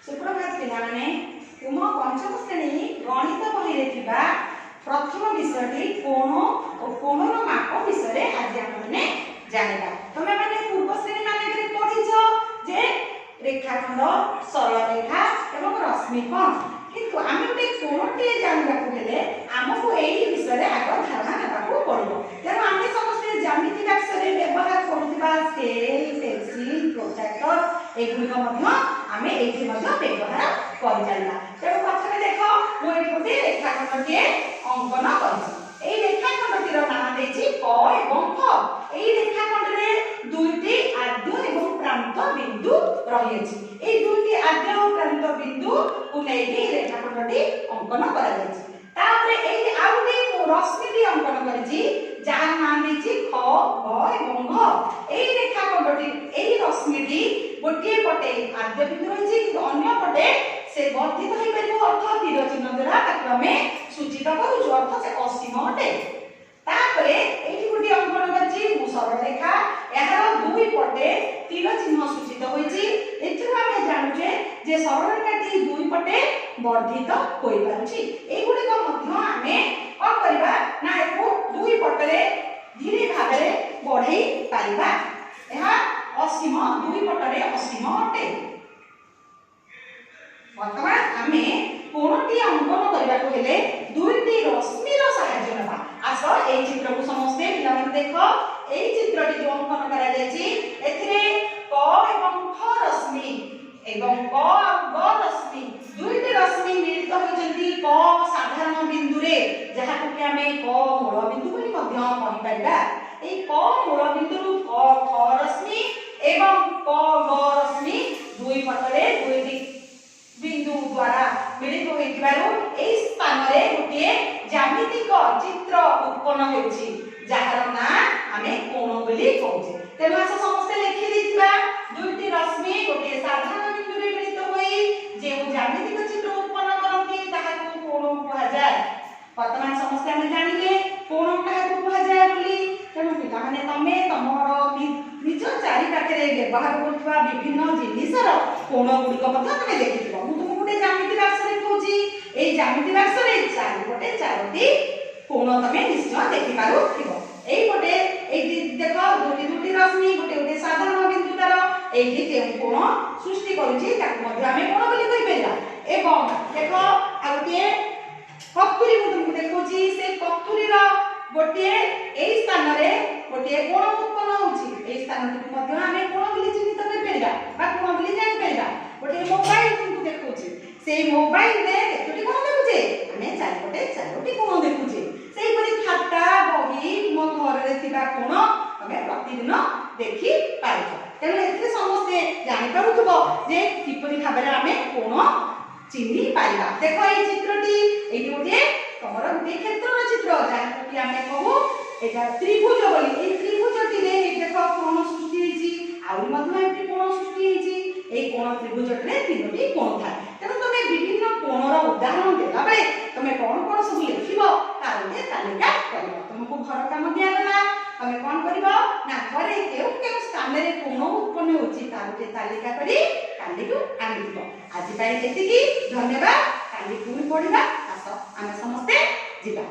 ସୁପ୍ରଭାତ ପିଲାମାନେ। ତୁମ ପଞ୍ଚମ ଶ୍ରେଣୀ ଗଣିତ ବହିରେ ଥିବା ପ୍ରଥମ ବିଷୟଟି କୋଣ ଓ କୋଣର ମାପ ବିଷୟରେ ଆଜି ଆମେମାନେ ଜାଣିବା। ତମେମାନେ ପୂର୍ବ ଶ୍ରେଣୀ ମାନଙ୍କରେ ପଢିଛ ଯେ ରେଖାଖଣ୍ଡ, ସରଳ ରେଖା ଏବଂ ରଶ୍ମି କଣ, କିନ୍ତୁ ଆମେ ଗୋଟେ କୋଣଟିଏ ଜାଣିବାକୁ ହେଲେ ଆମକୁ ଏଇ ବିଷୟରେ ଆଗ ଧାରଣା ନେବାକୁ ପଡ଼ିବ। ତେଣୁ ଆମେ ସମସ୍ତେ ଜ୍ୟାମିତି ବାକ୍ସରେ ବ୍ୟବହାର କରୁଥିବା ସ୍କେଲ, ପେନସିଲ, ପ୍ରୋଟ୍ରାକ୍ଟର ଏଗୁଡ଼ିକ ମଧ୍ୟ ଆମେ ଏଇଠି ମଧ୍ୟ ବ୍ୟବହାର କରିପାରିବା। ତେଣୁ ପ୍ରଥମେ ଦେଖ, ମୁଁ ଏଠି ଗୋଟିଏ ରେଖାଖଣ୍ଡଟିଏ ଅଙ୍କନ କରିଛି। ଏଇ ରେଖାଖଣ୍ଡଟିର ନାଁ ଦେଇଛି କ ଏବଂ ଖ। ଏଇ ରେଖାଖଣ୍ଡରେ ଦୁଇଟି ଆଦ୍ୟ ଏବଂ ପ୍ରାନ୍ତ ବିନ୍ଦୁ ରହିଅଛି। ଏଇ ଦୁଇଟି ଆଦ୍ୟ ଓ ପ୍ରାନ୍ତ ବିନ୍ଦୁକୁ ନେଇକି ଏଇ ରେଖାଖଣ୍ଡଟି ଅଙ୍କନ କରାଯାଇଛି। ତାପରେ ଏଇଠି ଆଉ ଗୋଟିଏ ରଶ୍ମିଟି ଅଙ୍କନ କରିଛି, ଯାହାର ନାଁ ଦେଇଛି ଖ, ଗ ଏବଂ ଘ। ଏଇ ରେଖାଖଣ୍ଡଟି, ଏଇ ରଶ୍ମିଟି ଗୋଟିଏ ପଟେ ଆଦ୍ୟ ବିନ୍ଦୁ ରହିଛି, କିନ୍ତୁ ଅନ୍ୟ ପଟେ ସେ ବର୍ଦ୍ଧିତ ହେଇପାରିବ, ଅର୍ଥ ତୀର ଚିହ୍ନ ଦ୍ୱାରା ତାକୁ ଆମେ ସୂଚିତ କରୁଛୁ, ଅର୍ଥ ସେ ଅସୀମ ଅଟେ। ତାପରେ ଏଇଠି ଗୋଟିଏ ଅଙ୍କନ କରିଛି ମୁଁ ସରଳ ରେଖା, ଏହାର ଦୁଇ ପଟେ ତୀର ଚିହ୍ନ ସୂଚିତ ହୋଇଛି। ଏଥିରୁ ଆମେ ଜାଣୁଛେ ଯେ ସରଳ ରେଖାଟି ଦୁଇ ପଟେ ବର୍ଦ୍ଧିତ ହୋଇପାରୁଛି। ଏଇଗୁଡ଼ିକ ମଧ୍ୟ ଆମେ କଣ କରିବା ନା ଏକୁ ଦୁଇ ପଟରେ ଧୀରେ ଭାବରେ ବଢେଇ ପାରିବା। ଏହା ଅସୀମ, ଦୁଇ ପଟରେ ଅସୀମ ଅଟେ। ବର୍ତ୍ତମାନ ଆମେ କୋଣଟି ଅଙ୍କନ କରିବାକୁ ହେଲେ ଦୁଇଟି ରଶ୍ମିର ସାହାଯ୍ୟ ନେବା। ଆସ, ଏଇ ଚିତ୍ରକୁ ସମସ୍ତେ ପିଲାମାନେ ଦେଖ। ଏଇ ଚିତ୍ରଟି ଯୋଉ ଅଙ୍କନ କରାଯାଇଛି, ଏଥିରେ କ ଏବଂ ଖ ରଶ୍ମି ଏବଂ କ ଆଉ ଗ ରଶ୍ମି, ଦୁଇଟି ରଶ୍ମି ମିଳିତ ହୋଇଛନ୍ତି କ ସାଧାରଣ ବିନ୍ଦୁରେ, ଯାହାକୁ କି ଆମେ କ ମୂଳ ବିନ୍ଦୁ ବୋଲି ମଧ୍ୟ କହିପାରିବା। ଏଇ କ ମୂଳ ବିନ୍ଦୁରୁ କ ଖ ରଶ୍ମି ଏବଂ କ ଗ ରଶ୍ମି ଦୁଇ ପଟରେ ଦୁଇଟି ବିନ୍ଦୁ ଦ୍ୱାରା ମିଳିତ ହୋଇଥିବାରୁ ଏଇ ସ୍ଥାନରେ ଗୋଟିଏ ଜ୍ୟାମିତିକ ଚିତ୍ର ଉତ୍ପନ୍ନ ହେଉଛି, ଯାହାର ନାଁ ଆମେ କୋଣ ବୋଲି କହୁଛେ। ତେଣୁ ଆସ ସମସ୍ତେ ଲେଖି ଦେଇଥିବା, ଦୁଇଟି ରଶ୍ମି ଗୋଟିଏ ସାଧାରଣ ବିନ୍ଦୁରେ ମିଳିତ ହୋଇ ଯେଉଁ ଜ୍ୟାମିତିକ ଚିତ୍ର ଉତ୍ପନ୍ନ କରନ୍ତି, ତାହାକୁ କୋଣ କୁହାଯାଏ। ବର୍ତ୍ତମାନ ସମସ୍ତେ ଆମେ ଜାଣିଲେ କୋଣ କାହାକୁ କୁହାଯାଏ ବୋଲି। ତେଣୁ ପିଲାମାନେ, ତମେ ତମର ନିଜ ଚାରି ପାଖରେ ବ୍ୟବହାର କରୁଥିବା ବିଭିନ୍ନ ଜିନିଷର କୋଣ ଗୁଡ଼ିକ ମଧ୍ୟ ତମେ ଦେଖିଥିବ। ମୁଁ ତୁମକୁ ଗୋଟେ ଜ୍ୟାମିତି ବାକ୍ସ ଦେଖାଉଛି। ଏଇ ଜ୍ୟାମିତି ବାକ୍ସରେ ଚାରିପଟେ ଚାରୋଟି କୋଣ ତମେ ନିଶ୍ଚୟ ଦେଖିପାରୁଥିବ। ଏଇପଟେ ଏଇଠି ଦେଖ, ଦୁଇଟି ଦୁଇଟି ରଶ୍ମି ଗୋଟେ ଗୋଟେ ସାଧାରଣ ବିନ୍ଦୁ ତାର ଏଇଠି ଯେଉଁ କୋଣ ସୃଷ୍ଟି କରୁଛି, ତାକୁ ମଧ୍ୟ ଆମେ କୋଣ ବୋଲି କହିପାରିବା। ଏବଂ ଦେଖ, ଆଉ ଗୋଟିଏ କତୁରୀ ମୁଁ ତୁମକୁ ଦେଖାଉଛି। ସେ କତୁରୀର ଗୋଟିଏ ଏଇ ସ୍ଥାନରେ ଗୋଟିଏ କୋଣ ଉତ୍ପନ୍ନ ହଉଛି। ଏଇ ସ୍ଥାନଟିକୁ ମଧ୍ୟ ଆମେ କୋଣ ବୋଲି ଚିହ୍ନିତ କରିପାରିବା ବା କୋଣ ବୋଲି ଜାଣିପାରିବା। ଗୋଟିଏ ମୋବାଇଲ ତୁମକୁ ଦେଖାଉଛି। ସେଇ ମୋବାଇଲରେ କେତୋଟି କୋଣ ଦେଖୁଛେ ଆମେ? ଚାରିପଟେ ଚାରୋଟି କୋଣ ଦେଖୁଛେ। ସେଇପରି ଖାତା, ବହି, ତୁମ ଘରରେ ଥିବା କୋଣ ତମେ ପ୍ରତିଦିନ ଦେଖିପାରୁଛ। ତେଣୁ ଏଥିରେ ସମସ୍ତେ ଜାଣିପାରୁଥିବ ଯେ କିପରି ଭାବରେ ଆମେ କୋଣ ଚିହ୍ନି ପାରିବା। ଦେଖ ଏଇ ଚିତ୍ରଟି, ଏଇଠି ଗୋଟିଏ ତମର ଗୋଟିଏ କ୍ଷେତ୍ରର ଚିତ୍ର, ଯାହାକୁ କି ଆମେ କହୁ ଏଇଟା ତ୍ରିଭୁଜ ବୋଲି। ଏଇ ତ୍ରିଭୁଜଟିରେ ଏଇ ଦେଖ କୋଣ ସୃଷ୍ଟି ହେଇଛି, ଆହୁରି ମଧ୍ୟ ଏଠି କୋଣ ସୃଷ୍ଟି ହେଇଛି। ଏଇ କୋଣ ତ୍ରିଭୁଜଟିରେ ତିନୋଟି କୋଣ ଥାଏ। ତେଣୁ ତମେ ବିଭିନ୍ନ କୋଣର ଉଦାହରଣ ଦେଲା ବେଳେ ତମେ କଣ କଣ ସବୁ ଲେଖିବ, ତାର ଗୋଟିଏ ତାଲିକା କରିବ। ତମକୁ ଘର କାମ ଦିଆଗଲା। ତମେ କଣ କରିବ ନା ଘରେ କେଉଁ କେଉଁ ସ୍ଥାନରେ କୋଣ ଉତ୍ପନ୍ନ ହେଉଛି, ତାର ଗୋଟିଏ ତାଲିକା କରି କାଲିକୁ ଆଣିଥିବ। ଆଜି ପାଇଁ ଏତିକି, ଧନ୍ୟବାଦ। କାଲି ପୁଣି ପଢିବା। ଆସ, ଆମେ ସମସ୍ତେ ଯିବା।